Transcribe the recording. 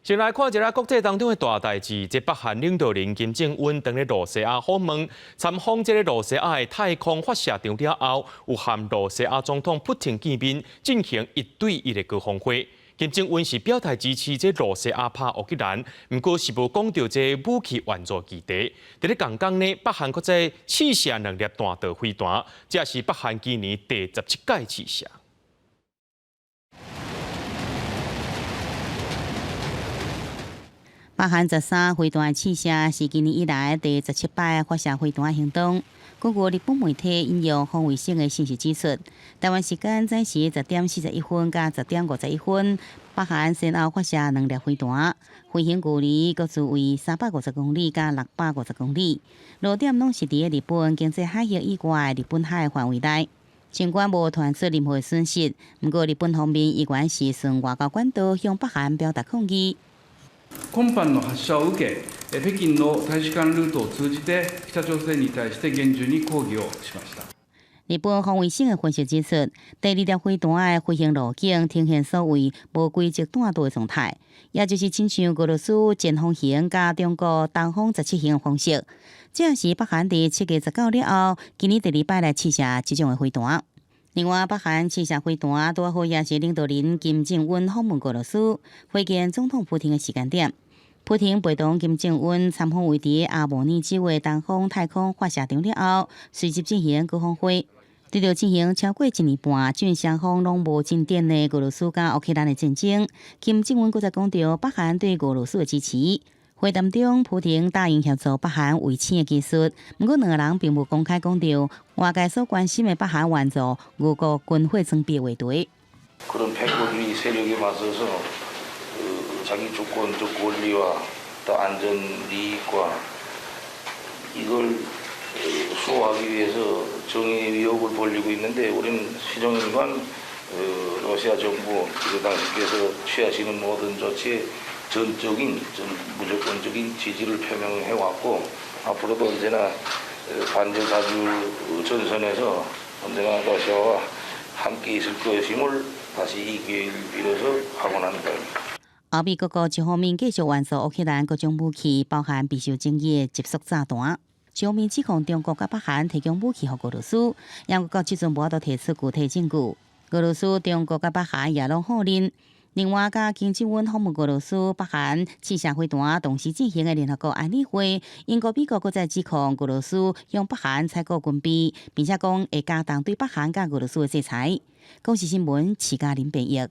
先來看一下國際當中的大代誌，這北韓領導人金正恩當咧露西亞訪問，參訪這个露西亞的太空發射場了後，有和露西亞總統普廷見面，進行一對一的高峰會。金正恩是表態支持這露西亞拍烏克蘭，毋過是無講著這武器援助議題。佇咧仝工呢，北韓閣再試射兩粒彈道飛彈，這是北韓今年第17屆試射。北韓13飛彈試射是今年以來第17擺發射飛彈行動。根據日本媒體引用防衛省的信息指出，台灣時間早時10點41分佮10點51分，北韓先後發射兩粒飛彈，飛行距離各自為350公里佮650公里，落點攏是佇日本經濟海域以外日本海範圍內。儘管無傳出任何損失，毋過日本方面依然是循外交管道向北韓表達抗議。今般の発射を受け、北京の大使館ルートを通じて北朝鮮に対して厳重に抗議をしました。日本防衛省的分析指出，第二粒飛彈的飛行路徑呈現所謂無規則彈道的狀態，也就是親像俄羅斯前鋒型佮中國東風17型的方式。這是北韓佇7月19了後，今年第二擺來試射這種的飛彈。另外，北韓試射飛彈，拄好也是領導人金正恩訪問俄羅斯、會見總統普廷的時間點。普廷陪同金正恩參訪位佇阿摩爾州的東風太空發射場了後，隨即進行高峰會。對著進行超過一年半，中雙方攏無進展的俄羅斯佮烏克蘭的戰爭，金正恩閣再講著北韓對俄羅斯的支持。會談中，普廷答應協助北韓衛星的技術，毋過兩个人並無公開講著外界所關心的北韓援助俄國軍火裝備的話題。 그런 패권주의 세력에 맞서서 자기 주권적 권리와 또 안전 이익과 이걸 수호하기 위해서 정의 위협을 벌이고 있는데 우리는 시종일관 러시아 정부 그리고 당신께서 취하시는 모든 조치에 전적인 무조건적인 지지를 표명해 왔고 앞으로도 언제나 반전사주 전선에서 언제나 러시아와 함께 있을 것임을 다시 이 기회를 빌어서 확언합니다. 歐美各國一方面繼續援助烏克蘭各種武器，包含備受爭議的集束炸彈；一方面指控中國佮北韓提供武器予俄羅斯，毋過這陣無法度提出具體證據。俄羅斯、中國佮北韓也攏否認。另外，佮金正恩訪問俄羅斯、北韓試射飛彈同時進行的聯合國安理會，英國、美國閣再指控俄羅斯向北韓採購軍備，並且講會加重對北韓佮俄羅斯的制裁。公視新聞，徐嘉玲編譯。